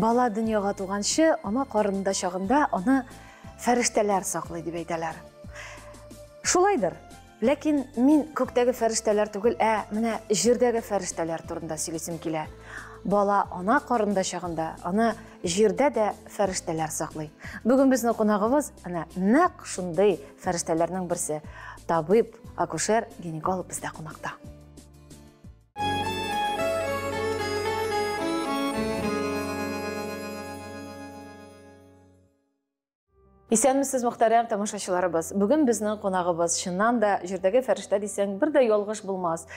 Бала дөньяга туганчы, ана карынында чагында аны фәрештәләр саклый дип әйтәләр. Шулайдыр. Ләкин мин күктәге фәрештәләр түгел, ә менә җирдәге фәрештәләр турында сөйлисем килә. Бала ана карында чагында аны җирдә дә фәрештәләр саклый. Бүген безнең кунагыбыз әнә нәкъ шундый фәрештәләрнең берсе. Табиб, акушер, гинеколог бездә кунакта. Исәнмесез, мөхтәрәм тамашачыларыбыз. Бүген безнең кунагыбыз чыннан да җирдәге фәрештә дисәң, бер дә ялгыш булмас.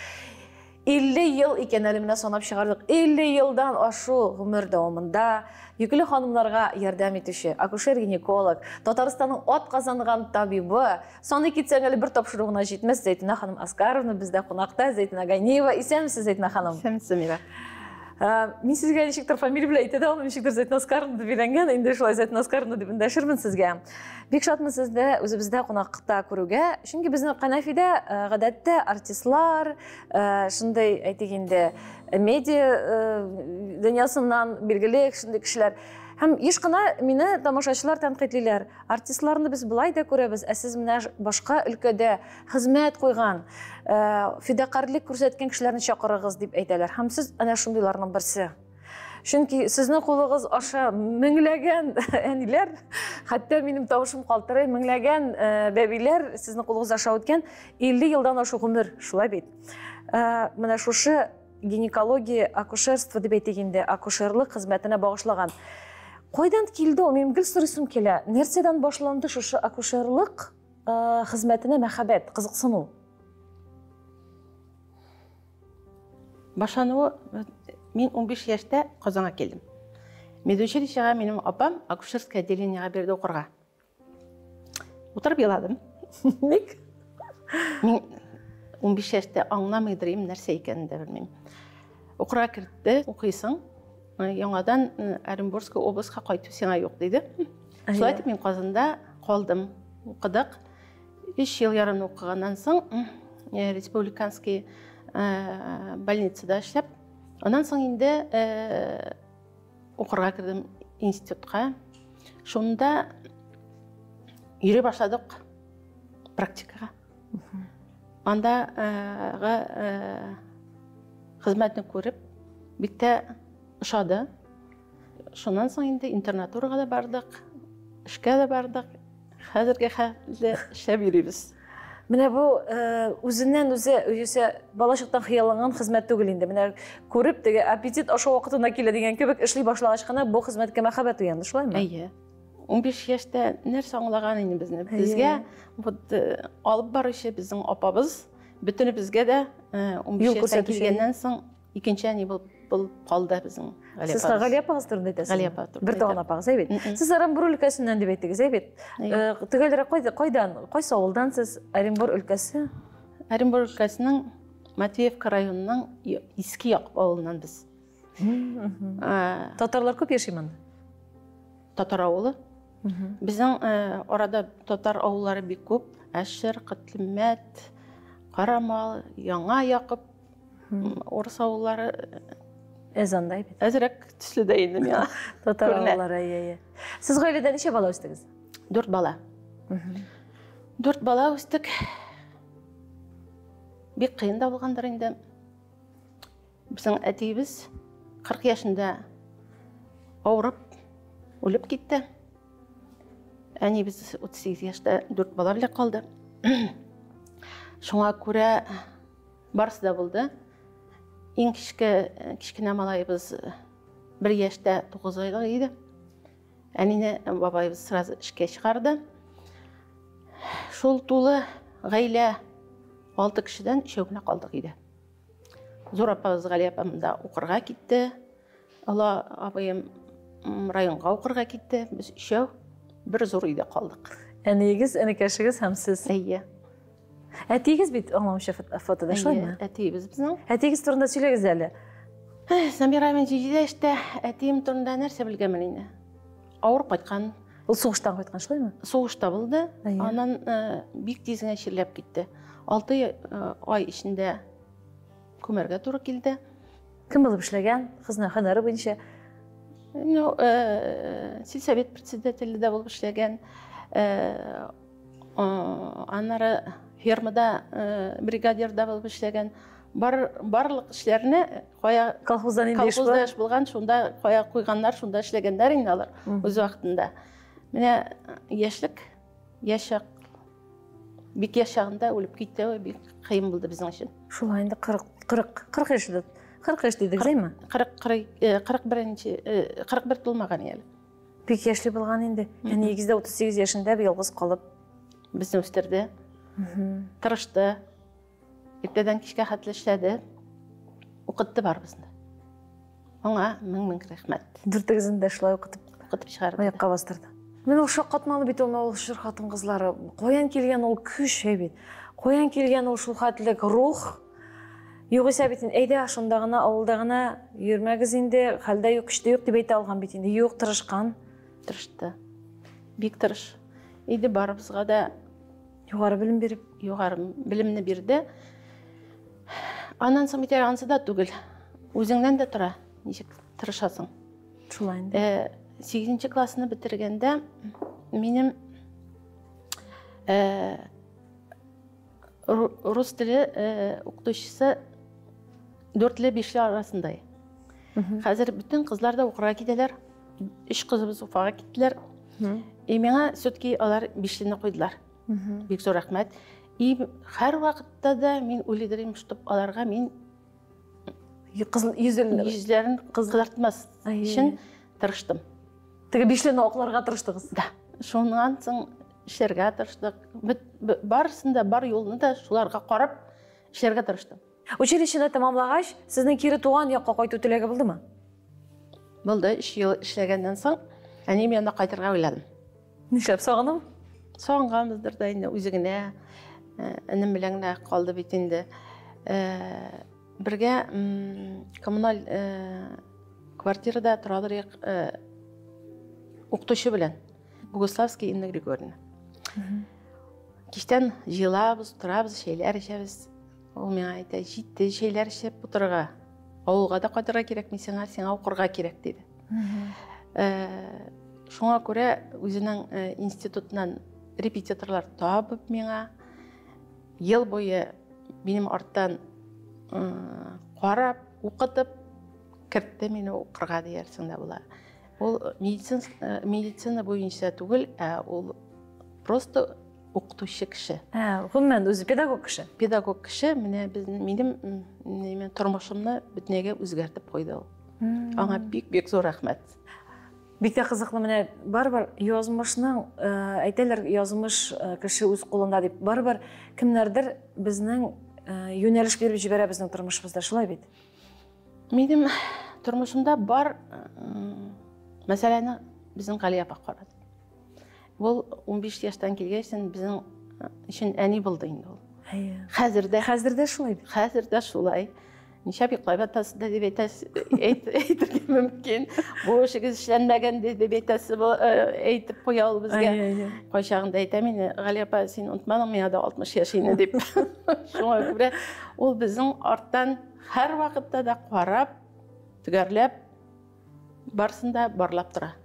50 ел икән әле менә санап чыгардык. 50 елдан ашу гомер дәвамында йөкле ханымнарга ярдәм итүче акушер-гинеколог, Татарстанның ат казанган табибы, саный китсәң әле бер тапшыру гына җитмәс, Зәйтүнә ханым Аскаровна бездә кунакта. Зәйтүнә Ганиева, исәнмесез, Зәйтүнә ханым. Исәнмесез, Мира. Мин сезгә ничектер фамилия белән әйтә дә алмыйм, ничектер Зәйтүнә Аскаровна дип өйрәнгән, инде шулай Зәйтүнә Аскаровна дип эндәшермен сезгә. Бик шатмын сезне үзебездә кунакта күрүгә, чөнки безнең Канәфидә гадәттә артистлар, шундый, әйтик инде, медиа дөньясыннан билгеле шундый кешеләр. Һәм еш кына мине тамашачылар тәнкыйтьлиләр. Артистларны без болай да күрәбез, ә сез менә башка өлкәдә хезмәт куйган, фидакарьлек күрсәткән кешеләрне чакырыгыз дип әйтәләр. Һәм сез әнә шундыйларның берсе. Чөнки сезнең кулыгыз аша меңләгән әниләр, хәтта минем тавышым калтырый, меңләгән бәбиләр сезнең кулыгыз аша үткән 50 елдан ашу гомер, шулай бит. Менә шушы гинекология, акушерство дип әйтик инде, акушерлык хезмәтенә багышлаган. Кайдан килде ул? Минем гел сорыйсым килә. Нәрсәдән башланды шушы акушерлык хезмәтенә мәхәббәт, кызыксыну? Башлануы мин 15 яшьтә Казанга килдем. Медучилищега минем апам акушерское отделениега бирде укырга. Утырып еладым. Ник? Мин 15 яшьтә аңламыйдыр идем, нәрсә икәнен дә белмим. Укырга кертте, укыйсың, яңадан Оренбургская областька кайту сиңа юк диде. Шулай итеп мин Казанда калдым. Укыдык. 3 ел ярым укыганнан соң республиканский больницада эшләп, аннан соң инде укырга кердем институтка. Шунда йөри башладык практикага. Андагы хезмәтне күреп, бик тә ошады. Шуннан соң инде интернатурага да бардык, эшкә дә бардык. Хәзерге хәлдә эшләп йөрибез. Менә бу үзеннән үзе югыйсә балачактан хыялланган хезмәт түгел инде. Менә күреп теге аппетит ашау вакытында килә дигән кебек эшли башлагач кына бу хезмәткә мәхәббәт уянды, шулаймы? Әйе. 15 яшьтә нәрсә аңлаган инде безне? Безгә вот алып баручы безнең апабыз бөтенебезгә дә 15 яшьтә килгәннән соң икенче әни булып калды безнең Галия апабыз. Сез Галия апагыз турында әйтәсез? Галия апа турында. Бер туган апагыз, әйбәт. Сез Оренбур өлкәсеннән дип әйттегез, әйбәт. Төгәлрәк кайдан, кайсы авылдан сез? Оренбур өлкәсе? Оренбур өлкәсенең Матвеевка районының Иске Якуб авылыннан без. Татарлар күп яши монда? Татар авылы. Безнең арада татар авыллары бик күп. Әшер, Котлымәт, Карамал, Яңа Якуб, урыс авыллары әз анда бит. Әзрәк төсле дә инде миңа. Татар авыллары, әйе, әйе. Сез гаиләдә ничә бала үстегез? 4 бала. 4 бала үстек. Бик кыен да булгандыр инде. Безнең әтиебез 40 яшендә авырып үлеп китте. Әниебез 38 яшьтә 4 бала белән калды. Шуңа күрә барысы да булды. Иң кечкенә малаебыз 1 яшьтә 9 айлык иде. Әнине бабаебыз сразу эшкә чыгарды. Шул тулы гаилә 6 кешедән өчәү генә калдык иде. Зур апабыз Галия апа монда укырга китте. Олы абыем районга укырга китте. Без өчәү бер зур өйдә калдык. Әниегез, энекәшегез һәм сез. Әйе. Әтиегез бит аңламыйча фотода, шулаймы? Әтиебез безнең. Әтиегез турында сөйләгез әле. Самира, мин 7 яшьтә әтием турында нәрсә белгәнмен инде? Авыр кайткан. Ул сугыштан кайткан, шулаймы? Сугышта булды. Аннан бик тиз генә чирләп китте. 6 ай эчендә күмәргә туры килде. Кем булып эшләгән? Хезмәт һөнәре буенча? Ну, сельсовет председателе дә булып эшләгән. Аннары фермада бригадир да булып эшләгән. Барлык эшләрне кая колхозда нинди эш колхозда эш булган, шунда кая куйганнар, шунда эшләгәннәр инде алар үз вакытында. Менә яшьлек, яшь чак, бик яшь чагында үлеп китте, бик кыен булды безнең өчен. Шулай инде 40 40 40 яшь 40 яшь дидек, әйме? 40 41 41 тулмаган әле. Бик яшьли булган инде. Әниегез дә 38 яшендә ялгыз калып безне үстерде. Тырышты. Иртәдән кичкә хәтле эшләде. Укытты барыбызны. Аңа мең-мең рәхмәт. Дүртегезне дә шулай укытып, укытып чыгарды. Аякка бастырды. Менә ул шаккатмалы бит ул ул чор хатын-кызлары. Каян килгән ул көч бит? Каян килгән ул шул хәтлек рух? Югыйсә бит әйдә шунда гына, авылда гына йөрмәгез инде, хәлдә юк, көчтә юк дип әйтә алган бит инде. Юк, тырышкан. Тырышты. Бик тырыш. Иде барыбызга да югары белем биреп, югары белемне бирде. Аннан соң бит әле ансы да түгел. Үзеңнән дә тора, ничек тырышасың. Шулай инде. 8 классны бетергәндә минем рус теле укытучысы 4-ле 5-ле арасында. Хәзер бөтен кызлар да укырга китәләр. 3 кызыбыз Уфага киттеләр. И миңа все-таки алар 5-лене куйдылар. Бик зур рәхмәт. И һәр вакытта да мин уйлыйдыр, чтоб аларга мин йөзләрен кызартмас өчен тырыштым. Теге 5-лене акларга тырыштыгыз? Да. Шуннан соң эшләргә тырыштык. Барысын да, бар юлны да шуларга карап эшләргә тырыштым. Училищены тәмамлагач, сезнең кире туган якка кайту теләге булдымы? Булды. 3 ел эшләгәннән соң әнием янына кайтырга уйладым. Нишләп сагыным? Сагынганбыздыр да инде, үзе генә, энем белән генә калды бит инде. Бергә коммуналь квартирада торадыр укытучы белән. Богуславский Инна Григорьевна. Кичтән җыелабыз, торабыз, чәйләр эчәбез. Ул миңа әйтә, җитте чәйләр эчеп утырырга. Авылга да кайтырга кирәкми сиңа, сиңа укырга кирәк, диде. Шуңа күрә үзенең институтыннан репетиторлар табып миңа ел буе минем арттан карап, укытып кертте мине укырга диярсең дә була. Ул медицина буенча түгел, ә ул просто укытучы кеше. Гомумән үзе педагог кеше. Педагог кеше менә минем тормышымны бөтенләйгә үзгәртеп куйды ул. Аңа бик-бик зур рәхмәт. Бик тә кызыклы, менә барыбер язмышның, әйтәләр, язмыш кеше үз кулында дип, барыбер кемнәрдер безнең юнәлеш биреп җибәрә безнең тормышыбызда, шулай бит? Минем тормышымда бар мәсьәләне безнең Галия апа карады. Ул 15 яшьтән килгәч, безнең өчен әни булды инде ул. Хәзер дә. Хәзер дә шулай бит. Хәзер дә шулай. Ничә йоклап ятасыз да дип әйтергә мөмкин. Бу эшегез эшләнмәгән дип әйтәсе, әйтеп куя ул безгә. Кайчагында әйтәм инде, Галия апа, син онытмадың, миңа да 60 яшь инде дип. Шуңа күрә ул безнең арттан һәр вакытта да карап, төгәрләп, барысын да барлап тора.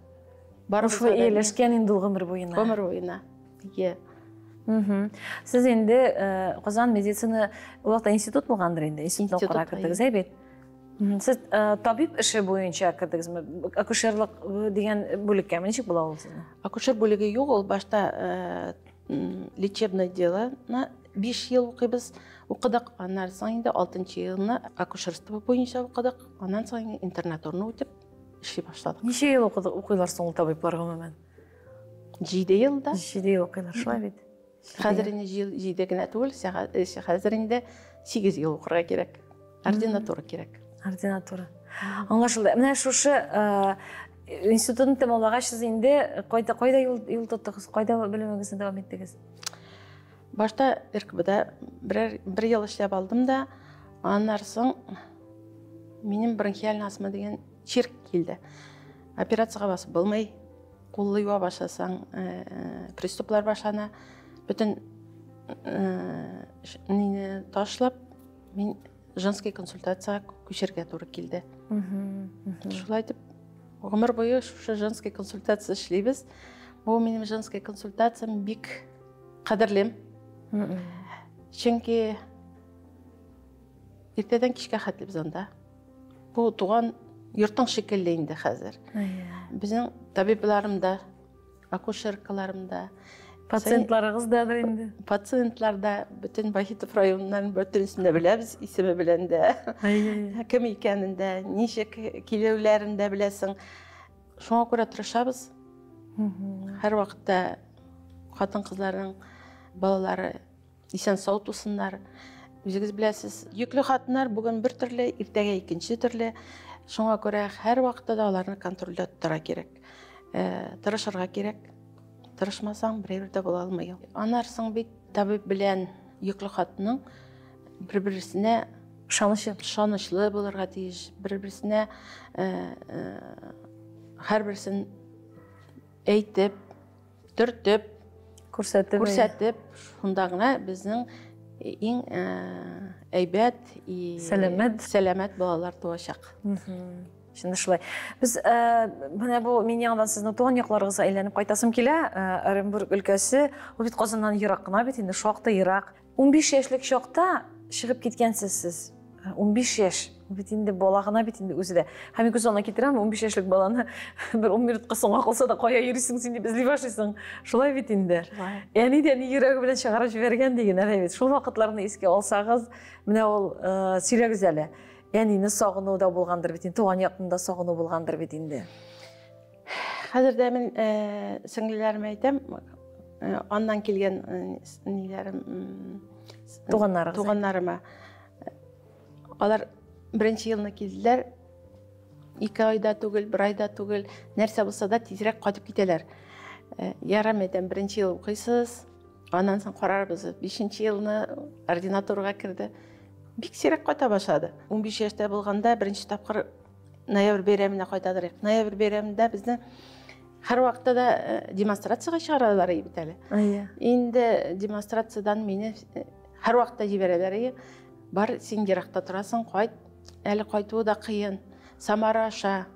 Барысы ияләшкән инде ул гомер буена. Гомер буена. Ие. Сез инде Казан медицина ул вакытта институт булгандыр инде, институтта укырга кердегез, әй бит? Сез табиб эше буенча кердегезме? Акушерлык дигән бүлеккәме? Ничек була ул сезнең? Акушер бүлеге юк, ул башта лечебное дело 5 ел укыйбыз, укыдык, аннан соң инде 6 елны акушерство буенча укыдык, аннан соң интернатурны үтеп эшли башладык. Ничә ел укыйлар соң ул табиблар гомумән? 7 елда. 7 ел укыйлар, шулай бит? Хәзер инде 7 генә түгел, хәзер инде 8 ел укырга кирәк. Ординатура кирәк. Ординатура. Аңлашылды. Менә шушы институтны тәмамлагач, сез инде кайда юл тоттыгыз, кайда белемегезне дәвам иттегез? Башта РКБда бер ел эшләп алдым да, аннан соң минем бронхиаль астма дигән чир килде. Операцияга басып булмый, куллы юа башласаң, приступлар башлана. Бөтен мине ташлап, мин женский консультацияга күчергә туры килде. Шулай итеп, Гомер буе шушы женский консультация эшлибез. Бу минем женский консультациям бик кадерлим. Чөнки иртәдән кичкә хәтле без анда. Бу туган йортың шикелле инде хәзер. Безнең табибларым да, акушеркаларым да, пациентларыгыз да инде. Пациентлар да бөтен Вахитов районыннан бөтенесен дә беләбез, исеме белән дә. Кем икәнен дә, ничек килүләрен дә беләсең. Шуңа күрә тырышабыз. Һәр вакытта хатын-кызларның балалары исән сау тусыннар. Үзегез беләсез, йөкле хатыннар бүген бер төрле, иртәгә икенче төрле. Шуңа күрә һәр вакытта да аларны контрольдә тотарга кирәк. Тырышырга кирәк. Тырышмасаң, берәү дә була алмый. Аннан соң бит табиб белән йөкле хатынның бер-берсенә ышанычлы булырга тиеш, бер-берсенә һәрберсен әйтеп, төртеп, күрсәтеп, шунда гына безнең иң әйбәт и сәламәт балалар туачак. Чын шулай. Без менә бу мин яңадан сезнең туган якларыгызга әйләнеп кайтасым килә. Оренбург өлкәсе, ул бит Казаннан ерак кына бит инде, шактый ерак. 15 яшьлек чакта чыгып киткәнсез сез. 15 яшь. Ул бит инде бала гына бит инде үзе дә. Һәм мин күз алдына китерәм, 15 яшьлек баланы бер 10 минутка соңга калса да кая йөрисең син дип эзли башлыйсың. Шулай бит инде. Әни дә ни йөрәге белән чыгарып җибәргән диген, әле бит. Шул вакытларны искә алсагыз, менә ул сөйләгез әле. Әнине сагыну да булгандыр бит инде, туган якны да сагыну булгандыр бит инде. Хәзер дә мин сеңлеләремә әйтәм, аннан килгән ниләрем, туганнарыма. Алар беренче елны килделәр, 2 айда түгел, 1 айда түгел, нәрсә булса да тизрәк кайтып китәләр. Ярам әйтәм, беренче ел укыйсыз, аннан соң карарбыз. 5нче елны ординатурага керде. Бик сирәк кайта башлады. 15 яшьтә булганда беренче тапкыр ноябрь бәйрәменә кайтадыр. Ноябрь бәйрәмендә безне һәр вакытта да демонстрациягә чыгаралар бит әле. Инде демонстрациядан мине һәр вакытта җибәрәләр. Бар, син еракта торасың, кайт. Әле кайтуы да кыен. Самара аша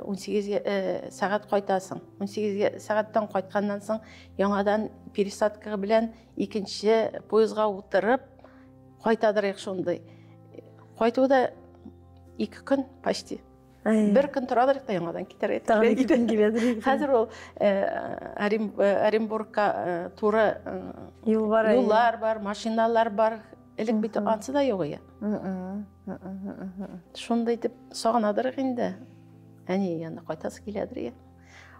18 сәгать кайтасың. 18 сәгатьтән кайтканнан соң яңадан пересадка белән икенче поездга утырып кайтадыр шундый. Кайтуы да 2 көн почти. Бер көн торадыр да яңадан китәргә. Хәзер ул Оренбургка туры юллар бар, машиналар бар. Элек бит ансы да юк иде. Шундый итеп сагынадыр инде. Әни янына кайтасы киләдер.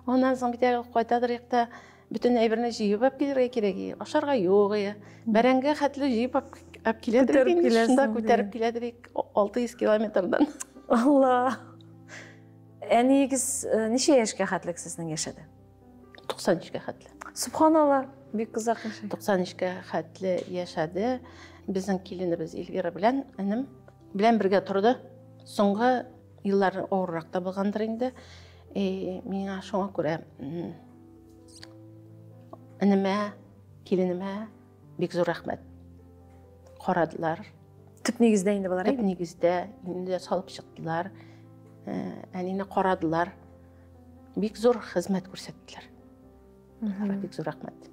Аннан соң бит әле кайтадыр та бөтен әйберне җыеп алып килергә кирәк. Ашарга юк. Бәрәңге хәтле җыеп алып киләдер инде. Шунда күтәреп киләдер 600 километрдан. Алла. Әниегез ничә яшькә хәтлек сезнең яшәде? 93-кә хәтле. Субханалла, бик озак яшәде. 93-кә хәтле яшәде. Безнең киленебез Эльвира белән энем белән бергә торды. Соңгы еллар авыррак та булгандыр инде. Миңа шуңа күрә энемә, киленемә бик зур рәхмәт. Карадылар. Төп нигездә инде болар. Төп нигездә инде салып чыктылар. Әнине карадылар. Бик зур хезмәт күрсәттеләр. Бик зур рәхмәт.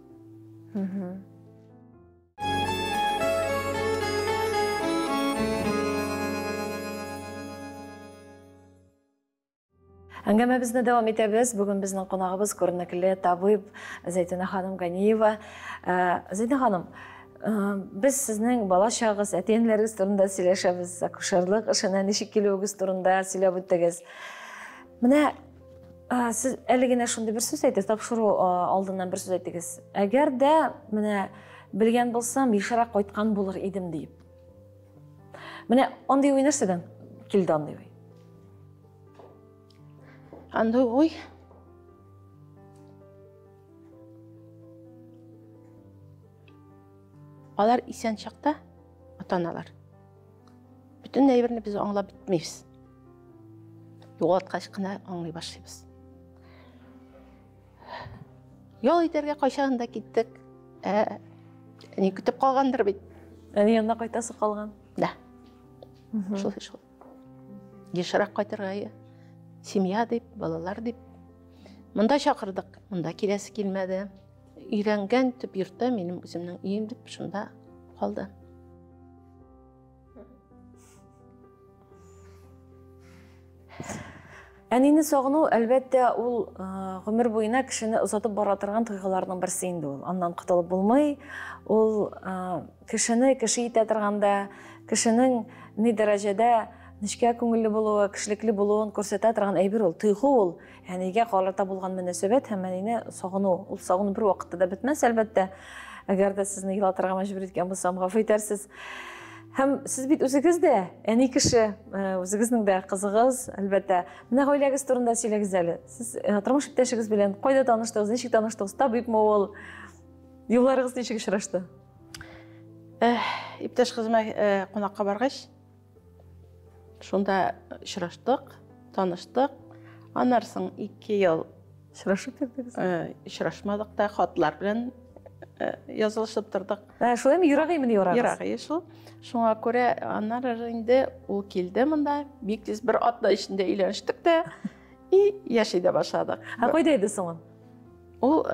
Әңгәмәбезне дәвам итәбез. Бүген безнең кунагыбыз күренекле табиб Зәйтүнә ханым Ганиева. Зәйтүнә ханым, без сезнең бала чагыгыз, әти-әниләрегез турында сөйләшәбез, акушерлык эшенә ничек килүегез турында сөйләп үттегез. Менә сез әле генә шундый бер сүз әйттегез, тапшыру алдыннан бер сүз әйттегез. Әгәр дә менә белгән булсам, ешрак кайткан булыр идем дип. Менә андый уй нәрсәдән килде андый уй? Андый уй алар исән чакта ата-аналар. Бөтен әйберне без аңлап бетмибез. Югалткач кына аңлый башлыйбыз. Ял итәргә кайчан да киттек. Әни көтеп калгандыр бит. Әни янына кайтасы калган. Да. Шул шул. Ешрак кайтырга. Семья дип, балалар дип. Монда чакырдык, монда киләсе килмәде. Өйрәнгән төп йортта минем үземнең өем дип шунда калды. Әнине сагыну, әлбәттә, ул гомер буена кешене озатып бара торган тойгыларның берсе инде ул. Аннан котылып булмый. Ул кешене кеше итә торган да, кешенең ни дәрәҗәдә нечкә күңелле булуы, кешелекле булуын күрсәтә торган әйбер ул, тойгы ул. Әнигә карата булган мөнәсәбәт һәм әнине сагыну. Ул сагыну бер вакытта да бетмәс, әлбәттә. Әгәр дә сезне елатырга мәҗбүр иткән булсам, гафу итәрсез. Һәм сез бит үзегез дә әни кеше, үзегезнең дә кызыгыз, әлбәттә. Менә гаиләгез турында сөйләгез әле. Сез тормыш иптәшегез белән кайда таныштыгыз, ничек таныштыгыз, табибмы ул? Юлларыгыз ничек очрашты? Иптәш кызыма кунакка баргач, шунда очраштык, таныштык. Аннан соң 2 ел очрашып йөрдегез? Очрашмадык та, хатлар белән язылышып тордык. Шулаймы, ерак имени арагыз? Ерак шул. Шуңа күрә аннары инде ул килде монда, бик тиз бер атна эчендә өйләнештек тә и яши дә башладык. Ә кайда иде соң ул? Ул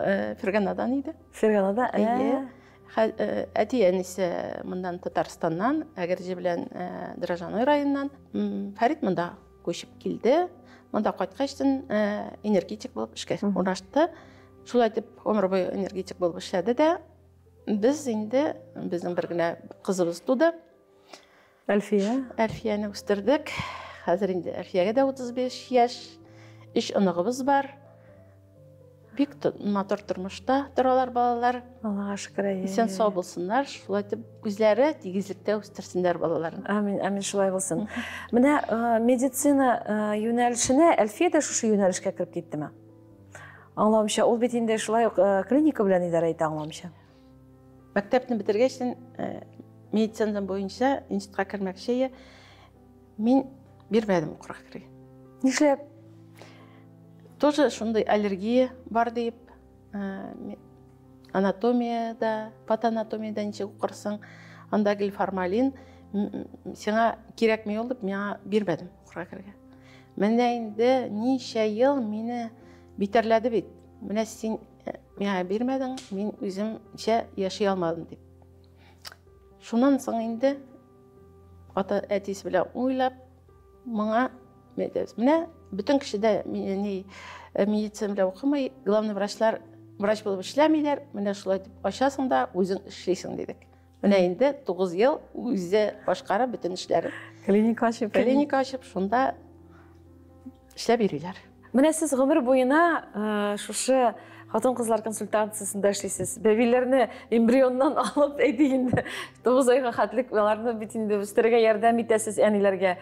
Ферганадан иде. Ферганада? Әйе. Әти-әнисе моннан Татарстаннан, Әгерҗе белән Дрожжаной районыннан. Фәрит монда күчеп килде. Монда кайткачтын энергетик булып эшкә урнашты. Шулай итеп гомер буе энергетик булып эшләде дә. Без инде, безнең бер генә кызыбыз туды. Әлфия. Әлфияне үстердек. Хәзер инде Әлфиягә дә 35 яшь. 3 оныгыбыз бар. Бик матур тормышта торалар балалар. Аллага шөкер, әйе. Исән сау булсыннар, шулай итеп үзләре тигезлектә үстерсеннәр балаларын. Амин, амин, шулай булсын. Менә медицина юнәлешенә Әлфия дә шушы юнәлешкә кереп киттеме? Аңлавымча, ул бит инде шулай ук клиника белән идарә итә, аңлавымча. Мәктәпне бетергәч, медицина буенча институтка кермәкче, мин бирмәдем укырга керергә. Нишләп? Тоже шундый аллергия бар дип, анатомияда, патанатомияда ничек укырсың, анда гел формалин, сиңа кирәкми ул дип, миңа бирмәдем укырга керергә. Менә инде ничә ел мине битәрләде бит. Менә син миңа бирмәдең, мин үземчә яши алмадым дип. Шуннан соң инде ата әтисе белән уйлап, моңа менә бөтен кеше дә медицина белән укымый, главный врачлар врач булып эшләмиләр, менә шулай дип ачасың да үзең эшлисең дидек. Менә инде 9 ел үзе башкара бөтен эшләрен. Клиника ачып. Клиника ачып, шунда эшләп йөриләр. Менә сез гомер буена шушы хатын-кызлар консультациясендә эшлисез. Бәбиләрне эмбрионнан алып, әйтик инде, 9 айга хәтлек аларны бит инде үстерергә ярдәм итәсез әниләргә.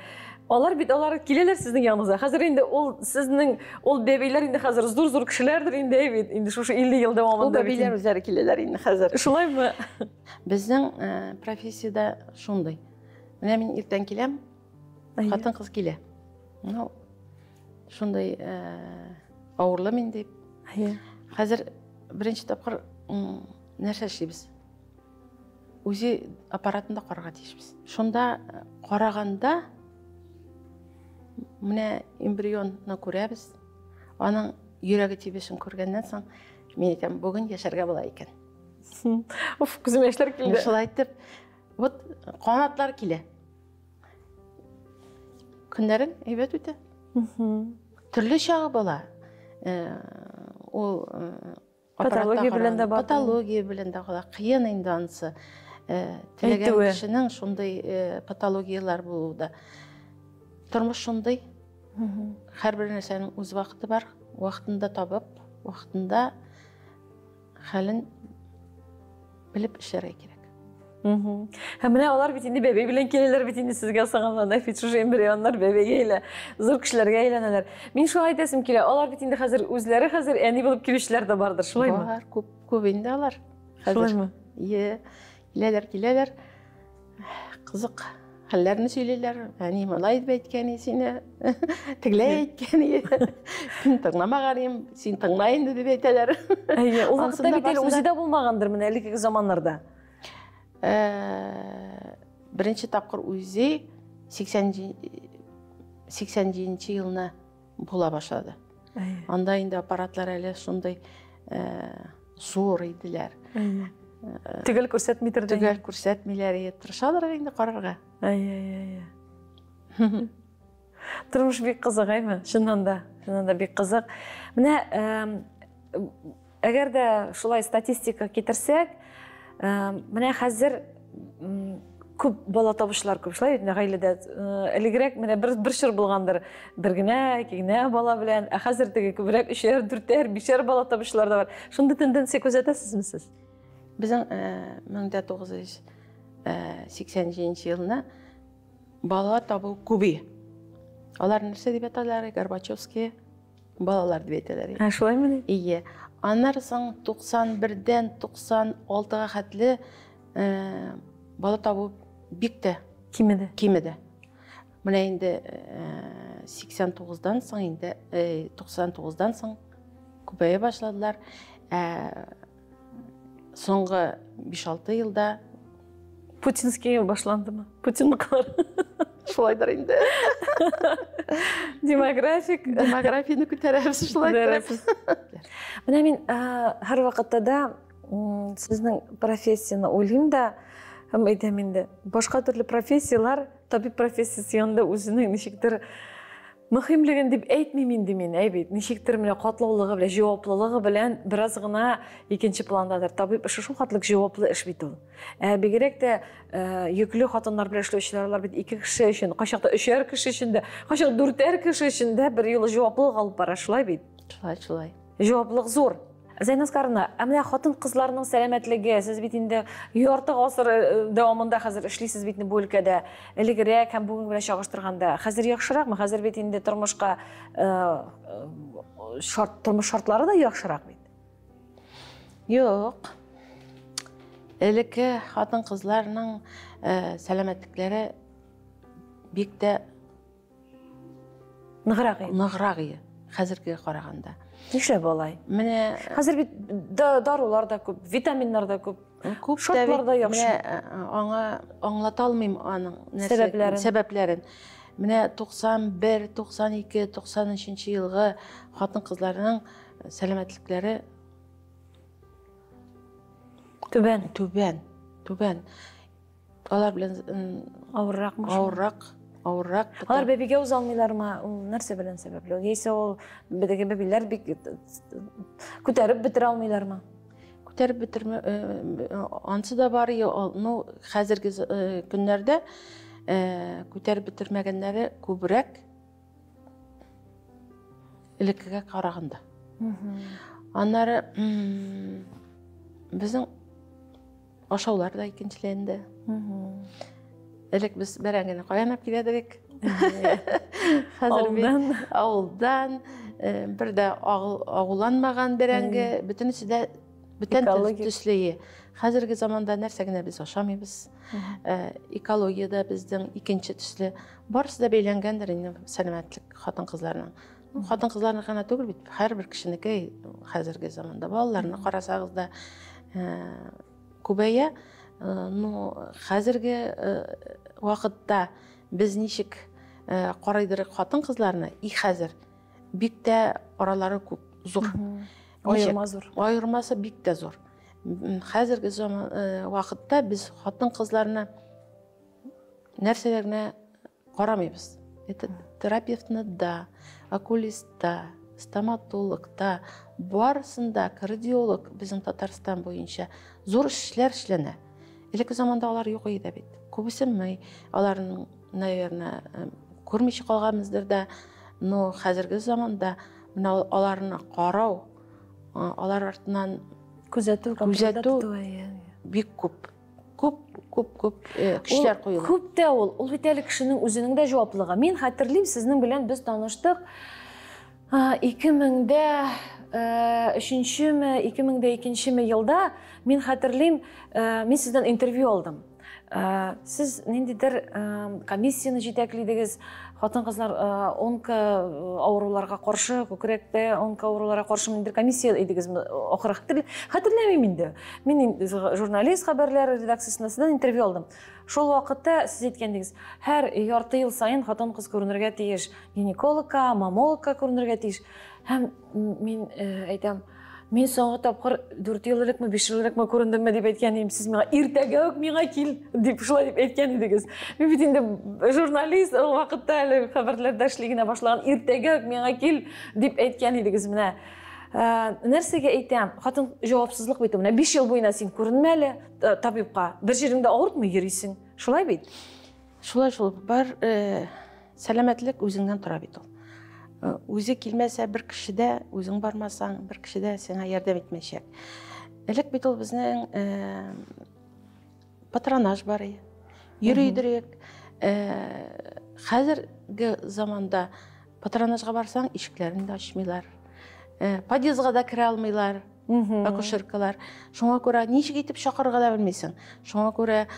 Алар бит алар киләләр сезнең яныгызга. Хәзер инде ул сезнең ул бәбиләр инде хәзер зур-зур кешеләрдер инде бит. Инде шушы 50 ел дәвамында. Ул бәбиләр үзләре киләләр инде хәзер. Шулаймы? Безнең профессиядә шундый. Менә мин иртән киләм, хатын-кыз килә. Ну, шундый авырлы мин дип. Хәзер беренче тапкыр нәрсә эшлибез? Үзе аппаратында карарга тиешбез. Шунда караганда менә эмбрионны күрәбез. Аның йөрәге тибешен күргәннән соң мин әйтәм, бүген яшәргә була икән. Уф, күземә яшьләр килде. Шулай итеп, вот канатлар килә. Көннәрең әйбәт үтә. Төрле чагы була. Ул патология белән дә бар. Патология белән дә була. Кыен инде анысы. Теләгән кешенең шундый патологияләр булуы да. Тормыш шундый. Һәрбер нәрсәнең үз вакыты бар. Вакытында табып, вакытында хәлен белеп эшләргә кирәк. Һәм менә алар бит инде бәбәй белән киләләр бит инде сезгә соңыннан, бит шушы эмбрионнар бәбәйгә әйләнә, зур кешеләргә әйләнәләр. Мин шулай әйтәсем килә, алар бит инде хәзер үзләре хәзер әни булып килүчеләр дә бардыр, шулаймы? Бар, күп, күп инде алар. Шулаймы? Е, киләләр, киләләр. Кызык хәлләрне сөйлиләр. Әни малай дип әйткән сине, тегеләй әйткән. Мин тыңламаган идем, син тыңла инде дип әйтәләр. Әйе, ул вакытта бит әле үзе дә булмагандыр менә элеккеге заманнарда. Беренче тапкыр үзе 87 елны була башлады. Анда инде аппаратлар әле шундый зур иделәр. Төгәл күрсәтмидер дә. Төгәл күрсәтмиләр, тырышалар инде карарга. Әйе, әйе. Тормыш бик кызык, әйме? Чыннан да, чыннан да бик кызык. Менә әгәр дә шулай статистика китерсәк, менә хәзер күп бала табучылар күп, шулай бит, гаиләдә элегрәк менә бер чор булгандыр, бер генә, ике генә бала белән, ә хәзер теге күбрәк өчәр, дүртәр, бишәр бала табучылар да бар. Шундый тенденция күзәтәсезме сез? Безнең 1987 елны бала табу күбе. Алар нәрсә дип аталар? Горбачевские балалар дип әйтәләр. Ә шулаймыни? Ие. Аннары соң 91-дән 96-га хәтле бала табу бик тә кимеде. Кимеде. Менә инде 89-дан соң инде 99-дан соң күбәя башладылар. Соңгы 5-6 елда Путинский ел башландымы? Путинныкылар. Шулайдыр инде. Демографик. Демографияне күтәрәбез шулай итеп. Менә мин һәрвакытта да сезнең профессияне уйлыйм да, һәм әйтәм инде, башка төрле профессияләр, табиб профессиясе янында үзенең ничектер мөһимлеген дип әйтмим инде мин, әй бит, ничектер менә катлаулыгы белән, җаваплылыгы белән бераз гына икенче пландадыр. Табиб эше шул хәтлек җаваплы эш бит ул. Бигрәк тә йөкле хатыннар белән эшләүчеләр, алар бит ике кеше өчен, кайчакта өчәр кеше өчен дә, кайчакта дүртәр кеше өчен дә бер юлы җаваплылык алып бара, шулай бит? Шулай, шулай. Җаваплылык зур. Зәйнәб Аскаровна, ә менә хатын-кызларның сәламәтлеге, сез бит инде ярты гасыр дәвамында хәзер эшлисез бит бу өлкәдә. Элегрәк һәм бүгенге белән чагыштырганда, хәзер яхшыракмы? Хәзер бит инде тормышка тормыш шартлары да яхшырак бит. Юк. Элекке хатын-кызларның сәламәтлекләре бик тә ныграк иде. Ныграк иде, хәзергегә караганда. Нишләп алай? Менә хәзер бит дарулар да күп, витаминнар да күп, күп шартлар да яхшы. Менә аңа аңлата алмыйм аның сәбәпләрен. Сәбәпләрен. Менә 91, 92, 93 елгы хатын-кызларның сәламәтлекләре түбән. Түбән, түбән. Алар белән авырракмы? Авыррак, авыррак. Алар бәбигә уза алмыйлармы? Ул нәрсә белән сәбәпле? Яисә ул бедәге бәбиләр бик күтәреп бетерә алмыйлармы? Күтәреп бетермә, ансы да бар, ну, хәзерге көннәрдә күтәреп бетермәгәннәре күбрәк элеккегә караганда. Аннары безнең ашаулар да икенчеләнде. Элек без бәрәңгене каян алып киләдек? Хәзер бит авылдан, бер дә агуланмаган бәрәңге, бөтенесе дә бүтән төсле. Хәзерге заманда нәрсә генә без ашамыйбыз. Экология да безнең икенче төсле. Барысы да бәйләнгәндер инде сәламәтлек хатын-кызларның. Хатын-кызларның гына түгел бит, һәрбер кешенеке хәзерге заманда. Балаларны карасагыз да күбәя. Ну, хәзерге вакытта без ничек карайдырык хатын-кызларны, и хәзер бик тә аралары күп, зур. Аерма зур. Аермасы бик тә зур. Хәзерге вакытта без хатын-кызларны нәрсәләренә карамыйбыз. Это терапевтны да, окулист та, стоматолог та, барысын да, кардиолог безнең Татарстан буенча зур эшләр эшләнә. Элекке заманда алар юк иде бит. Күбесе мы аларның, наверное, күрмичә калганбыздыр да, но хәзерге заманда менә аларны карау, алар артыннан күзәтү, бик күп. Күп, күп, күп көчләр куела. Күп тә ул. Ул бит әле кешенең үзенең дә җаваплылыгы. Мин хәтерлим, сезнең белән без таныштык 2003-ме, 2002-ме елда, мин хәтерлим, мин сездән интервью алдым. Сез ниндидер комиссияне җитәклидегез, хатын-кызлар онко авыруларга каршы, күкрәктә онко авыруларга каршы ниндидер комиссия идегезме? Ахыры хәтерләмим инде. Мин журналист хәбәрләр редакциясендә сездән интервью алдым. Шул вакытта сез әйткән идегез, һәр ярты ел саен хатын-кыз күренергә тиеш, гинекологка, маммологка күренергә тиеш. Һәм мин әйтәм, мин соңгы тапкыр 4 ел элекме, 5 ел элекме күрендемме дип әйткән идем. Сез миңа иртәгә үк миңа кил дип шулай дип әйткән идегез. Мин бит инде журналист, ул вакытта әле хәбәрләрдә эшли генә башлаган, иртәгә үк миңа кил дип әйткән идегез. Менә нәрсәгә әйтәм, хатын җавапсызлык бит ул. Менә 5 ел буена син күренмә әле табибка, бер җиреңдә авыртмый йөрисең. Шулай бит? Шулай шул, бар сәламәтлек үзеңнән тора бит ул. Үзе килмәсә бер кеше дә, үзең бармасаң, бер кеше дә сиңа ярдәм итмәячәк. Элек бит ул безнең патронаж бар иде. Йөри идек. Хәзерге заманда патронажга барсаң, ишекләрен дә ачмыйлар. Подъездга да керә алмыйлар. Акушеркалар. Шуңа күрә ничек итеп чакырырга да белмисең. Шуңа күрә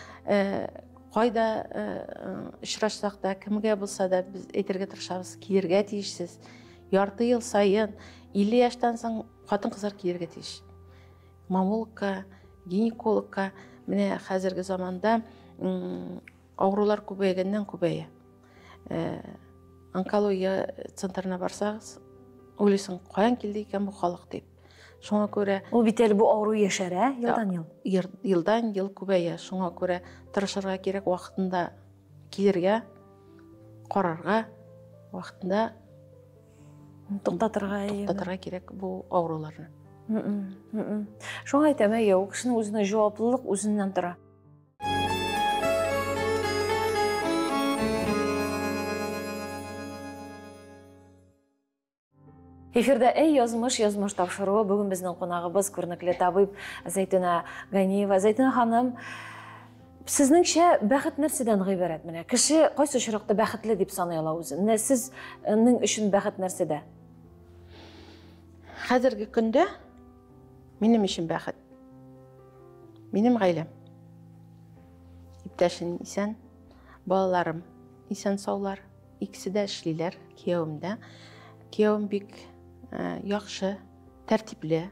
кайда очрашсак та, кемгә булса да без әйтергә тырышабыз, килергә тиешсез. Ярты ел саен 50 яшьтән соң хатын-кызлар килергә тиеш. Маммологка, гинекологка. Менә хәзерге заманда авырулар күбәйгәннән күбәя. Онкология центрына барсагыз, уйлыйсың, каян килде икән бу халык дип. Шуңа күрә ул бит әле бу авыру яшәрә елдан ел. Елдан ел күбәя. Шуңа күрә тырышырга кирәк, вакытында килергә, карарга, вакытында туктатырга кирәк бу авыруларны. Шуңа әйтәм, әйе, ул кешенең үзенә җаваплылык үзеннән тора. Эфирда «Әй, язмыш, язмыш» тапшыруы. Бүген безнең кунагыбыз күренекле табиб Зәйтүнә Ганиева. Зәйтүнә ханым, сезнеңчә бәхет нәрсәдән гыйбарәт? Менә кеше кайсы очракта бәхетле дип саный ала үзен? Менә сезнең өчен бәхет нәрсәдә? Хәзерге көндә минем өчен бәхет минем гаиләм. Иптәшем исән, балаларым исән саулар, икесе дә эшлиләр, киявем дә. Киявем бик яхшы, тәртипле.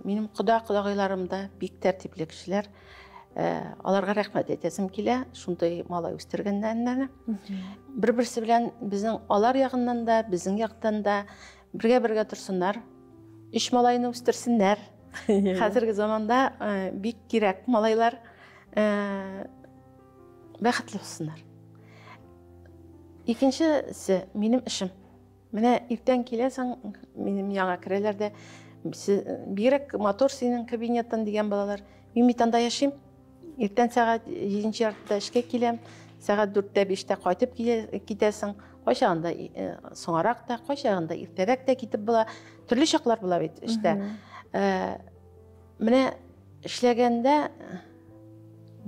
Минем кода-кодагыйларым да бик тәртипле кешеләр. Аларга рәхмәт әйтәсем килә, шундый малай үстергәннәренә. Бер-берсе белән безнең алар ягыннан да, безнең яктан да бергә-бергә торсыннар. Өч малайны үстерсеннәр. Хәзерге заманда бик кирәк малайлар, бәхетле булсыннар. Икенчесе минем эшем. Менә иртән киләсең, минем яңа керәләр дә, бигрәк матур синең кабинеттан дигән балалар. Мин бит анда яшим. Иртән сәгать 7:30 эшкә киләм, сәгать 4-тә 5-тә кайтып китәсең. Кайчагында соңарак та, кайчагында иртәрәк тә китеп була. Төрле чаклар була бит эштә. Менә эшләгәндә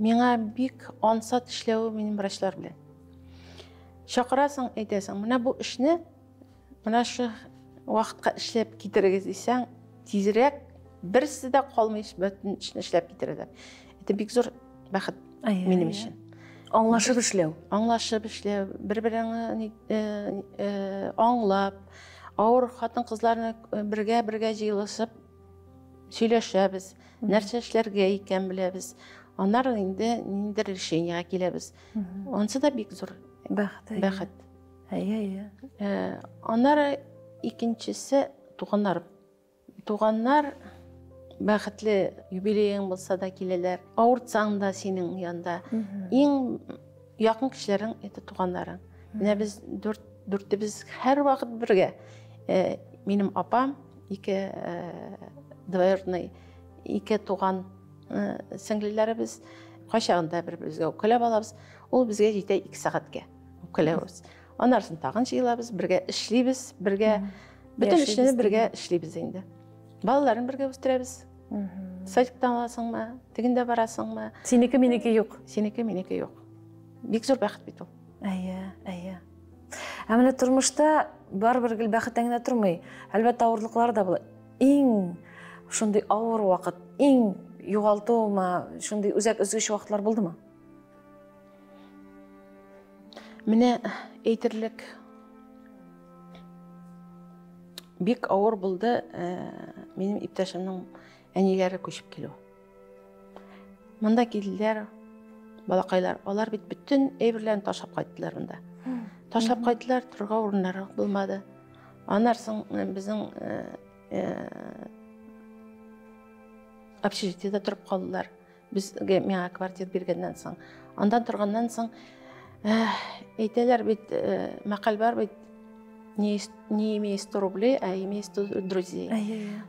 миңа бик ансат эшләве минем врачлар белән. Чакырасың, әйтәсең, менә бу эшне менә шу вакытка эшләп китерегез дисәң, тизрәк берсе дә калмый бөтен эшне эшләп китерәләр. Это бик зур бәхет минем өчен. Аңлашып эшләү. Аңлашып эшләү, бер-береңне аңлап, авыр хатын-кызларны бергә-бергә җыелышып сөйләшәбез, нәрсә эшләргә икән беләбез. Аннары инде ниндидер решениега киләбез. Ансы да бик зур бәхет. Бәхет. Әйе, әйе. Аннары икенчесе туганнар. Туганнар бәхетле юбилеең булса да киләләр. Авыртсаң да синең янда. Иң якын кешеләрең это туганнарың. Менә без дүртебез һәрвакыт бергә. Минем апам, ике двоюродный, ике туган сеңлеләребез кайчагында бер-беребезгә үпкәләп алабыз. Ул безгә җитә 2 сәгатькә үпкәләбез. Аннан тагын җыелабыз, бергә эшлибез, бергә бөтен эшне бергә эшлибез инде. Балаларын бергә үстерәбез. Садиктан аласыңмы, тегендә барасыңмы? Синеке минеке юк. Синеке минеке юк. Бик зур бәхет бит ул. Әйе, әйе. Ә менә тормышта барыбер гел бәхеттән генә тормый. Әлбәттә, авырлыклар да була. Иң шундый авыр вакыт, иң югалтумы, шундый үзәк өзгеч вакытлар булдымы? Менә әйтерлек бик авыр булды минем иптәшемнең әниләре күчеп килү. Монда килделәр балакайлар. Алар бит бөтен әйберләрен ташлап кайттылар монда. Ташлап кайттылар, торырга урыннары булмады. Аннан соң безнең общежитиедә торып калдылар. Безгә миңа квартира биргәннән соң. Андан торганнан соң әйтәләр бит, мәкаль бар бит, не имея 100 рублей, а имея 100 друзей.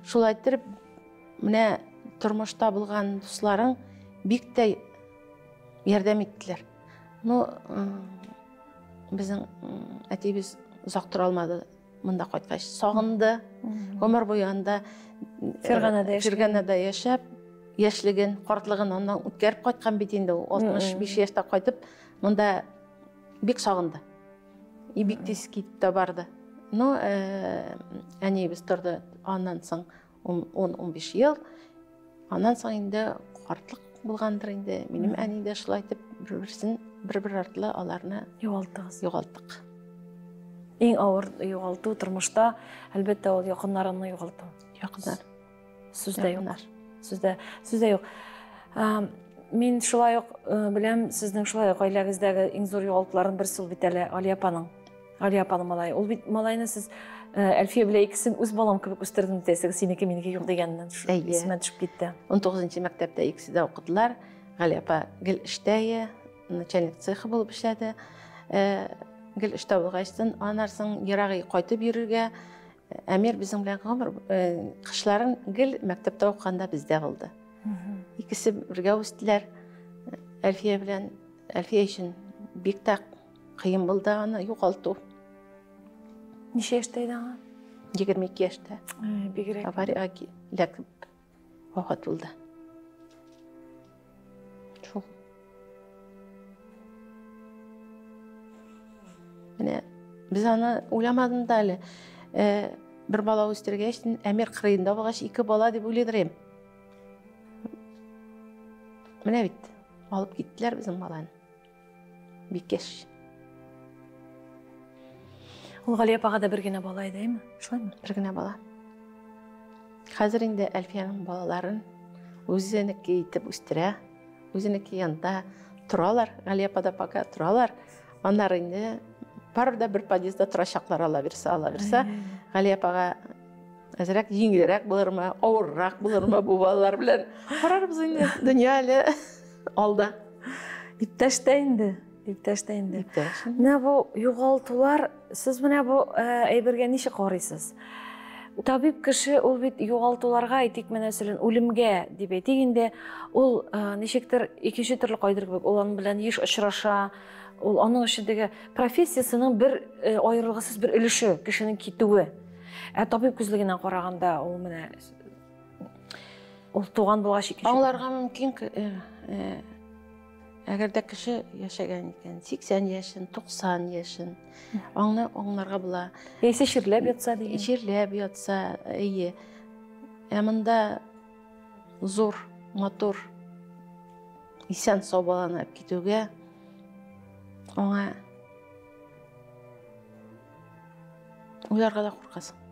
Шулай иттереп, менә тормышта булган дусларың бик тә ярдәм иттеләр. Ну, безнең әтиебез озак тора алмады монда кайткач. Сагынды. Гомер буе анда Ферганада яшәп, яшьлеген, картлыгын аннан үткәреп кайткан бит инде ул. 65 яшьтә кайтып, монда бик сагынды. И бик тиз китеп тә барды. Ну, әниебез торды аннан соң 10-15 ел. Аннан соң инде картлык булгандыр инде. Минем әни дә шулай итеп бер-берсен бер-бер артлы аларны югалттыгыз. Югалттык. Иң авыр югалту тормышта, әлбәттә, ул якыннарыңны югалту. Якыннар. Сүз дә юк. Сүз дә юк. Мин шулай ук беләм, сезнең шулай ук гаиләгездәге иң зур югалтуларның берсе ул бит әле Алия апаның. Алия апаның малае. Ул бит малайны сез Әлфия белән икесен үз балам кебек үстердем дисәгез, синеке минеке юк дигәннән исемә төшеп китте. 19-нчы мәктәптә икесе дә укыдылар. Галия апа гел эштә, начальник цеха булып эшләде. Гел эштә булгачтын, аннан соң ерак кайтып йөрергә. Әмир безнең белән гомер кышларын гел мәктәптә укыганда бездә булды. Икесе бергә үстеләр. Әлфия белән Әлфия өчен бик тә кыен булды аны югалту. Ничә яшьтә иде аңа? 22 яшьтә. Бигрәк. Авариягә эләгеп вафат булды. Шул. Менә без аны уйламадым да әле. Бер бала үстергәч, Әмир кырыенда булгач, ике бала дип уйлыйдыр идем. Менә бит, алып киттеләр безнең баланы. Бик яшь. Ул Галия апага да бер генә бала иде, әйме? Шулаймы? Бер генә бала. Хәзер инде Әлфиянең балаларын үзенеке итеп үстерә, үзенеке янында торалар, Галия апа да пока торалар. Аннары инде барыбер дә бер подъездда торачаклар, ала бирсә, ала бирсә. Галия апага әзрәк җиңелрәк булырмы, авыррак булырмы бу балалар белән? Карарбыз инде, дөнья әле алда. Иптәш тә инде, иптәш тә инде. Иптәш. Менә бу югалтулар, сез менә бу әйбергә ничек карыйсыз? Табиб кеше ул бит югалтуларга, әйтик, мәсәлән, үлемгә дип әйтик инде, ул ничектер икенче төрле кайдыр кебек, ул аның белән еш очраша, ул аның өчен теге профессиясенең бер аерылгысыз бер өлеше, кешенең китүе. Ә табиб күзлегеннән караганда, ул менә ул туган булгач икенче. Аңларга мөмкин, әгәр дә кеше яшәгән икән, 80 яшен, 90 яшен, аңны аңларга була. Яисә чирләп ятса дигән. Чирләп ятса, әйе. Ә монда зур, матур, исән сау баланы алып китүгә аңа уйларга да куркасың.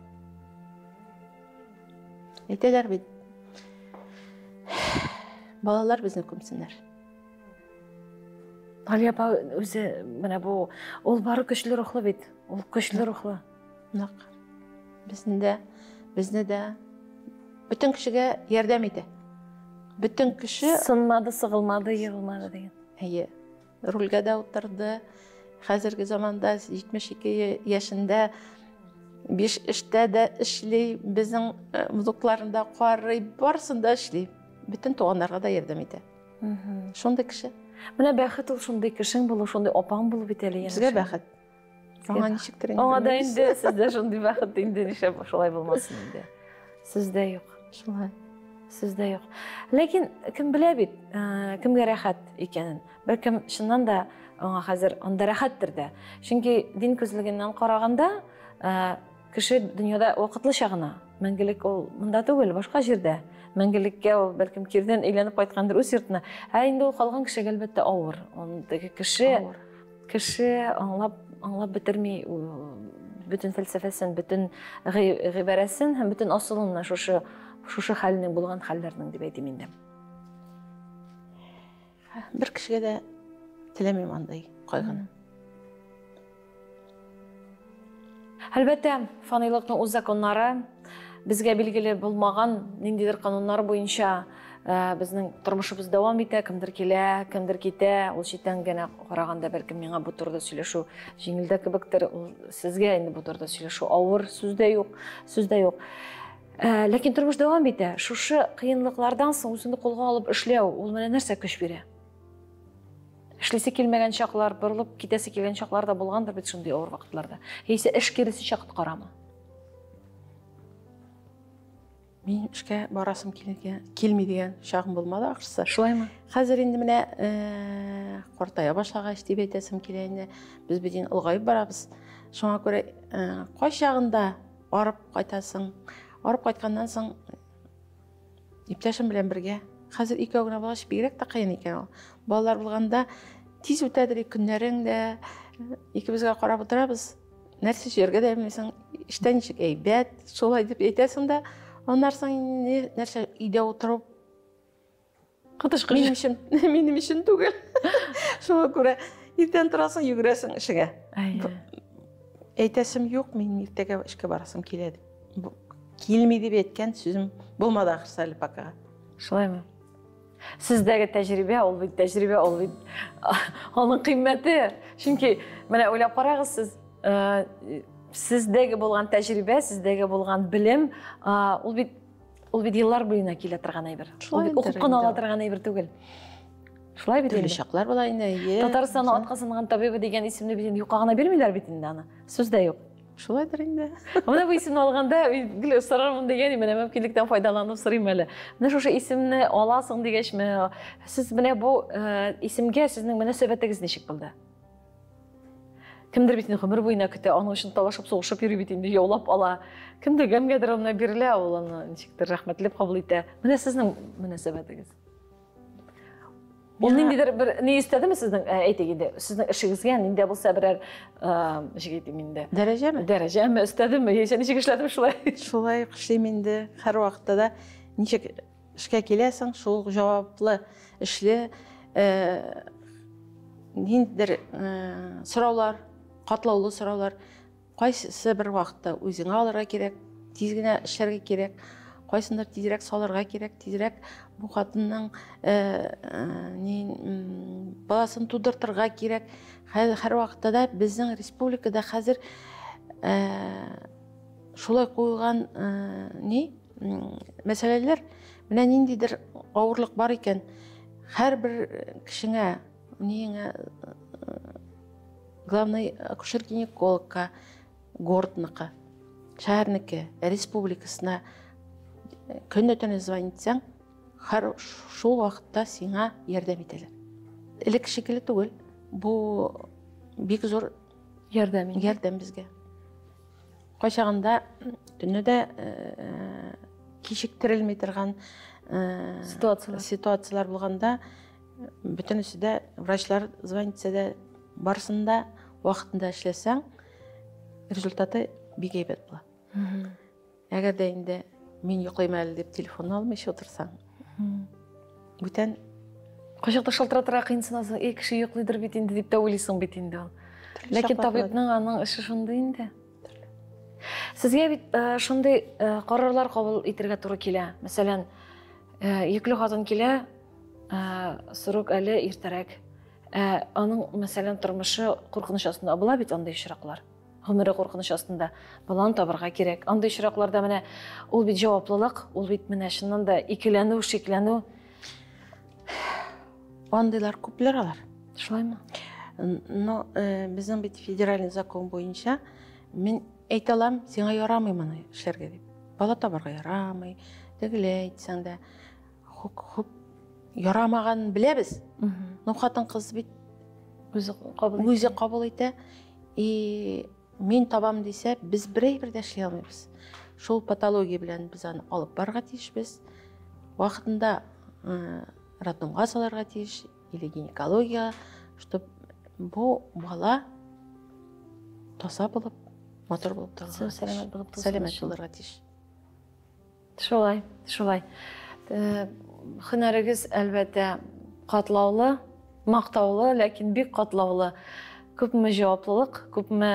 Әйтәләр бит, балалар безне күмсеннәр. Галия апа үзе менә бу, ул бары көчле рухлы бит. Ул көчле рухлы. Нык. Безне дә, безне дә бөтен кешегә ярдәм итә. Бөтен кеше сынмады, сыгылмады, егылмады дигән. Әйе. Рульгә дә утырды. Хәзерге заманда 72 яшендә 5 эштә дә эшли, безнең внукларын да карый, барысын да эшли. Бөтен туганнарга да ярдәм итә. Шундый кеше. Менә бәхет ул шундый кешең булу, шундый апаң булу бит әле. Безгә бәхет. Аңа ничектер инде. Аңа да инде сездә шундый бәхет инде, нишләп шулай булмасын инде. Сездә юк. Шулай. Сездә юк. Ләкин кем белә бит, кемгә рәхәт икәнен. Бәлкем чыннан да аңа хәзер анда рәхәттер дә. Чөнки дин күзлегеннән караганда, Кеше дөньяда вакытлыча гына, мәңгелек ул монда түгел, башка җирдә. Мәңгелеккә ул бәлкем кирдән әйләнеп кайткандыр үз йортына. Ә инде ул калган кешегә әлбәттә авыр. Андагы кеше аңлап бетерми бөтен фәлсәфәсен, бөтен гыйбарәсен һәм бөтен асылын шушы хәлнең булган хәлләрнең дип әйтим инде. Бер кешегә дә теләмим андай кайгыны. Әлбәттә, фанилыкның үз законнары, безгә билгеле булмаган ниндидер кануннар буенча безнең тормышыбыз дәвам итә, кемдер килә, кемдер китә. Ул читтән генә караганда бәлкем миңа бу турыда сөйләшү җиңел дә кебектер, ул сезгә инде бу турыда сөйләшү авыр, сүз дә юк, сүз дә юк. Ләкин тормыш дәвам итә. Шушы кыенлыклардан соң үзеңне кулга алып эшләү, ул менә нәрсә көч бирә? Эшлисе килмәгән чаклар, борылып китәсе килгән чаклар да булгандыр бит шундый авыр вакытларда. Яисә эш киресенчә коткарамы? Мин эшкә барасым килми дигән чагым булмады ахрысы. Шулаймы? Хәзер инде менә картая башлагач дип әйтәсем килә инде. Без бит инде олыгаеп барабыз. Шуңа күрә кайчагында арып кайтасың. Арып кайтканнан соң иптәшем белән бергә. Хәзер икәү генә булгач бигрәк тә кыен икән ул. Балалар булганда тиз үтәдер көннәрең дә. Икебезгә карап утырабыз. Нәрсә сөйләргә дә белмисең. Эштә ничек әйбәт, шулай дип әйтәсең дә. Аннан соң нәрсә өйдә утырып Кытышкыч. Минем өчен түгел. Шуңа күрә иртән торасың, йөгерәсең эшеңә. Әйтәсем юк, мин иртәгә эшкә барасым килә дип. Килми дип әйткән сүзем булмады ахрысы әле пока. Шулаймы? Сездәге тәҗрибә, ул бит тәҗрибә, ул бит аның кыйммәте. Чөнки менә уйлап карагыз сез, сездәге булган тәҗрибә, сездәге булган белем, ул бит еллар буена килә торган әйбер. Ул бит укып кына ала торган әйбер түгел. Шулай бит инде. Төрле чаклар була инде. Татарстанның атказанган табибы дигән исемне бит инде юкка гына бирмиләр бит инде аны. Сүз дә юк. Шулайдыр инде. Менә бу исемне алганда мин гел сорармын дигән, менә мөмкинлектән файдаланып сорыйм әле. Менә шушы исемне аласың дигәчме, сез менә бу исемгә сезнең мөнәсәбәтегез ничек булды? Кемдер бит инде гомер буена көтә, аның өчен талашып, сугышып йөри бит инде, яулап ала. Кемдер кемгәдер аны бирелә, ул аны ничектер рәхмәтләп кабул итә. Менә сезнең мөнәсәбәтегез. Ул ниндидер бер ни өстәдеме сезнең, әйтик инде, сезнең эшегезгә нинди булса берәр, ничек әйтим инде? Дәрәҗәме? Дәрәҗәме өстәдеме? Яисә ничек эшләдем шулай? Шулай эшлим инде. Һәр вакытта да ничек эшкә киләсең, шул җаваплы эшле, ниндидер сораулар, катлаулы сораулар, кайсы бер вакытта үзеңә алырга кирәк, тиз генә эшләргә кирәк, кайсындыр тизрәк салырга кирәк, тизрәк бу хатынның баласын тудыртырга кирәк. Һәр вакытта да безнең республикада хәзер шулай куелган мәсьәләләр, менә ниндидер авырлык бар икән, һәрбер кешеңә, ниеңә, главный акушер-гинекологка, городныкы, шәһәрнеке, республикасына көне-төне звонить итсәң, һәр шул вакытта сиңа ярдәм итәләр. Элек шикелле түгел, бу бик зур ярдәм, ярдәм безгә. Кайчагында төнне дә кичектерелми торган ситуацияләр булганда, бөтенесе дә врачлар звонить итсә дә, барысын да вакытында эшләсәң, результаты бик әйбәт була. Әгәр дә инде мин йоклыйм әле дип телефонны алмыйча утырсаң, бүтән кайчакта шалтыратырга кыенсынасың, эй, кеше йоклыйдыр бит инде дип тә уйлыйсың бит инде ул. Ләкин табибның аның эше шундый инде. Сезгә бит шундый карарлар кабул итәргә туры килә. Мәсәлән, йөкле хатын килә, срок әле иртәрәк. Аның, мәсәлән, тормышы куркыныч астында була бит андый очраклар. Гомере куркыныч астында. Баланы табырга кирәк. Андый очракларда менә ул бит җаваплылык, ул бит менә чыннан да икеләнү, шикләнү. Андыйлар күпләр алар. Шулаймы? Но безнең бит федеральный закон буенча мин әйтә алам, сиңа ярамый моны эшләргә дип. Бала табарга ярамый, тегеләй әйтсәң дә, хуп ярамаганын беләбез. Но хатын-кыз бит үзе кабул итә. И Мин табам дисә, без бер әйбер дә эшли алмыйбыз. Шул патология белән без аны алып барырга тиешбез. Вакытында роддомга салырга тиеш или гинекология, чтобы бу бала таза булып, матур булып торырга Сәламәт булып Сәламәт булырга тиеш. Шулай, шулай. Һөнәрегез, әлбәттә, катлаулы, мактаулы, ләкин бик катлаулы. Күпме җаваплылык, күпме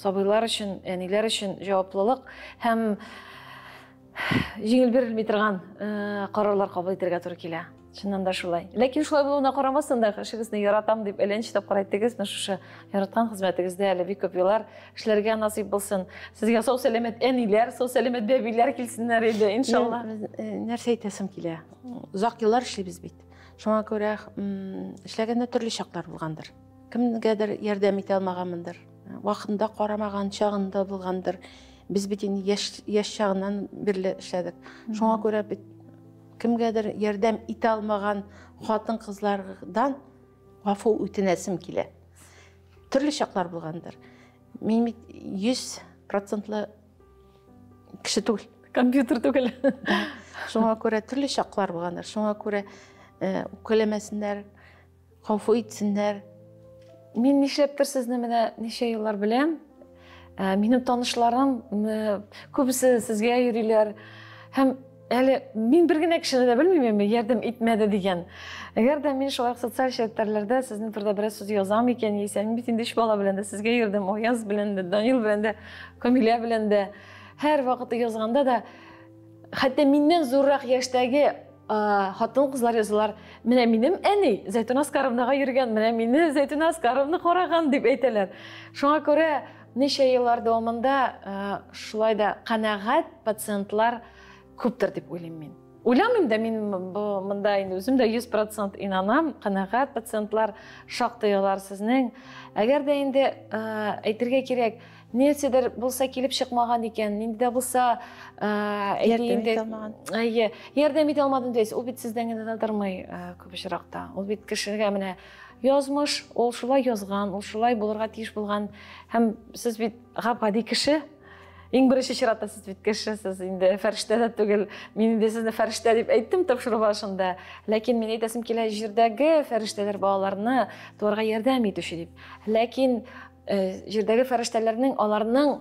сабыйлар өчен, әниләр өчен җаваплылык һәм җиңел бирелми торган карарлар кабул итәргә туры килә. Чыннан да шулай. Ләкин шулай булуына карамастан да, эшегезне яратам дип әллә ничә тапкыр әйттегез, менә шушы яраткан хезмәтегездә әле бик күп еллар эшләргә насыйп булсын. Сезгә сау-сәламәт әниләр, сау-сәламәт бәбиләр килсеннәр иде, иншалла. Нәрсә әйтәсем килә? Озак еллар эшлибез бит. Шуңа күрә эшләгәндә төрле чаклар булгандыр. Кемгәдер ярдәм итә алмаганмындыр. Вакытында карамаган чагында булгандыр. Без бит инде яшь, яшь чагыннан бирле эшләдек. Шуңа күрә бит кемгәдер ярдәм итә алмаган хатын-кызлардан гафу үтенәсем килә. Төрле чаклар булгандыр. Мин бит 100 процентлы кеше түгел. Компьютер түгел. Шуңа күрә төрле чаклар булгандыр. Шуңа күрә үпкәләмәсеннәр, гафу итсеннәр. Мин нишләптер сезне менә ничә еллар беләм. Минем танышларым күбесе сезгә йөриләр. Һәм әле мин бер генә кешене дә белмим, инде ярдәм итмәде дигән. Әгәр дә мин шулай ук социаль челтәрләрдә сезнең турында бераз сүз язам икән, яисә мин бит инде өч бала белән дә сезгә йөрдем, Аяз белән дә, Данил белән дә, Камилә белән дә. Һәр вакыты язганда да, хәтта миннән зуррак яшьтәге хатын-кызлар язалар, менә минем әни Зәйтүнә Аскаровнага йөргән, менә мине Зәйтүнә Аскаровна караган дип әйтәләр. Шуңа күрә ничә еллар дәвамында шулай да канәгать пациентлар күптер дип уйлыйм мин. Уйламыйм да, мин монда инде үзем дә 100% инанам, канәгать пациентлар шактый алар сезнең. Әгәр дә инде әйтергә кирәк, нәрсәдер булса килеп чыкмаган икән, нинди дә булса ярдәм итә алмаган. Әйе, ярдәм итә алмадым дисез, ул бит сездән генә дә тормый күп очракта. Ул бит кешегә менә язмыш, ул шулай язган, ул шулай булырга тиеш булган. Һәм сез бит гап-гади кеше. Иң беренче чиратта сез бит кеше, сез инде фәрештә дә түгел. Мин инде сезне фәрештә дип әйттем тапшыру башында. Ләкин мин әйтәсем килә, җирдәге фәрештәләр балаларны туарга ярдәм итүче дип. Ләкин җирдәге фәрештәләрнең аларның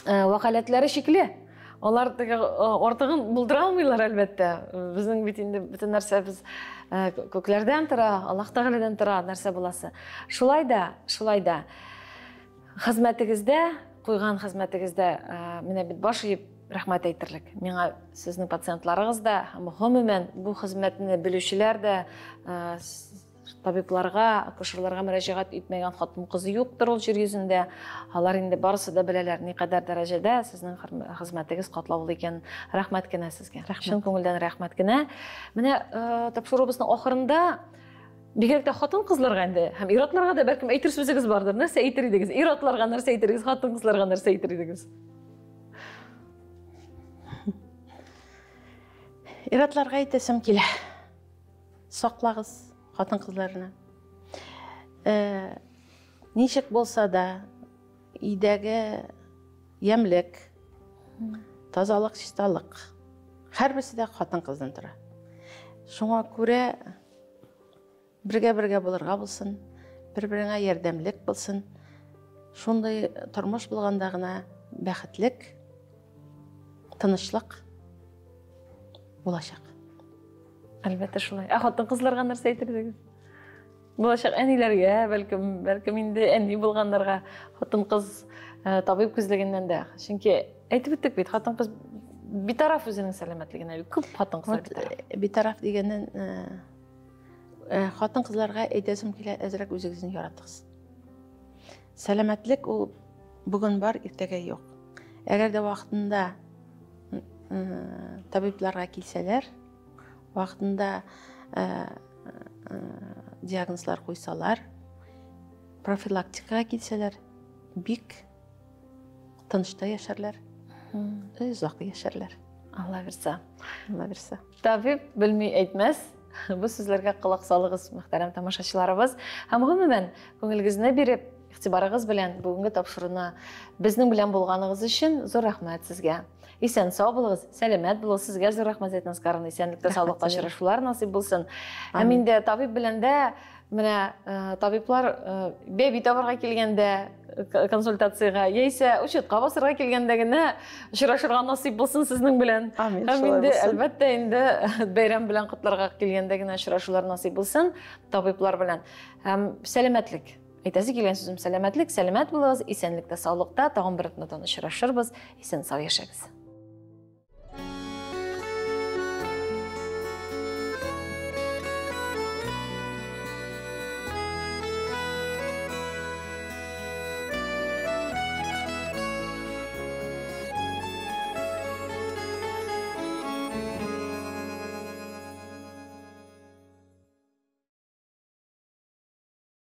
вәкаләтләре чикле. Алар теге артыгын булдыра алмыйлар, әлбәттә. Безнең бит инде бөтен нәрсәбез күкләрдән тора, Аллаһ Тәгаләдән тора нәрсә буласы. Шулай да, шулай да хезмәтегездә, куйган хезмәтегездә менә бит баш иеп рәхмәт әйтерлек. Миңа сезнең пациентларыгыз да һәм гомумән бу хезмәтне белүчеләр дә, табибларга, акушерларга мөрәҗәгать итмәгән хатын-кыз юктыр ул җир йөзендә. Алар инде барысы да беләләр, никадәр дәрәҗәдә сезнең хезмәтегез катлаулы икән. Рәхмәт кенә сезгә. Чын күңелдән рәхмәт кенә. Менә тапшыруыбызның ахырында бигрәк тә хатын-кызларга инде һәм ир-атларга да бәлкем әйтер сүзегез бардыр. Нәрсә әйтер идегез? Ир-атларга нәрсә әйтер идегез? Хатын-кызларга нәрсә әйтер идегез? Ир-атларга әйтәсем килә. Саклагыз хатын-кызларны. Ничек булса да, өйдәге ямьлек, тазалык, чисталык һәрберсе дә хатын-кыздан тора. Шуңа күрә бергә-бергә булырга булсын, бер-береңә ярдәмлек булсын. Шундый тормыш булганда гына бәхетлек, тынычлык булачак. Әлбәттә шулай. Ә хатын-кызларга нәрсә әйтер идегез? Булачак әниләргә, бәлкем, бәлкем инде әни булганнарга хатын-кыз табиб күзлегеннән дә. Чөнки әйтеп үттек бит, хатын-кыз битараф үзенең сәламәтлегенә. Күп хатын-кызлар битараф. Битараф дигәннән, хатын-кызларга әйтәсем килә, әзрәк үзегезне яратыгыз. Сәламәтлек ул бүген бар, иртәгә юк. Әгәр дә вакытында табибларга килсәләр, вакытында диагнозлар куйсалар, профилактикага килсәләр, бик тынычта яшәрләр, озак яшәрләр. Алла бирсә. Алла бирсә. Табиб белми әйтмәс. Бу сүзләргә колак салыгыз, мөхтәрәм тамашачыларыбыз. Һәм гомумән, күңелегезне биреп, Игътибарыгыз белән бүгенге тапшыруны безнең белән булганыгыз өчен зур рәхмәт сезгә. Исән сау булыгыз, сәламәт булыгыз. Сезгә зур рәхмәт, Зәйтүнә Аскаровна. Исәнлектә, саулыкта очрашулар насыйп булсын. Һәм инде табиб белән дә менә э, табиблар э, бәби табарга килгәндә э, консультациягә яисә учетка басырга килгәндә генә очрашырга насыйп булсын сезнең белән. Амин. Һәм инде әлбәттә инде бәйрәм белән котларга килгәндә генә очрашулар насыйп булсын табиблар белән. Һәм сәламәтлек. Әйтәсе килгән сүзем сәламәтлек, сәламәт булыгыз, исәнлектә, саулыкта. Тагын бер атнадан очрашырбыз. Исән сау яшәгез.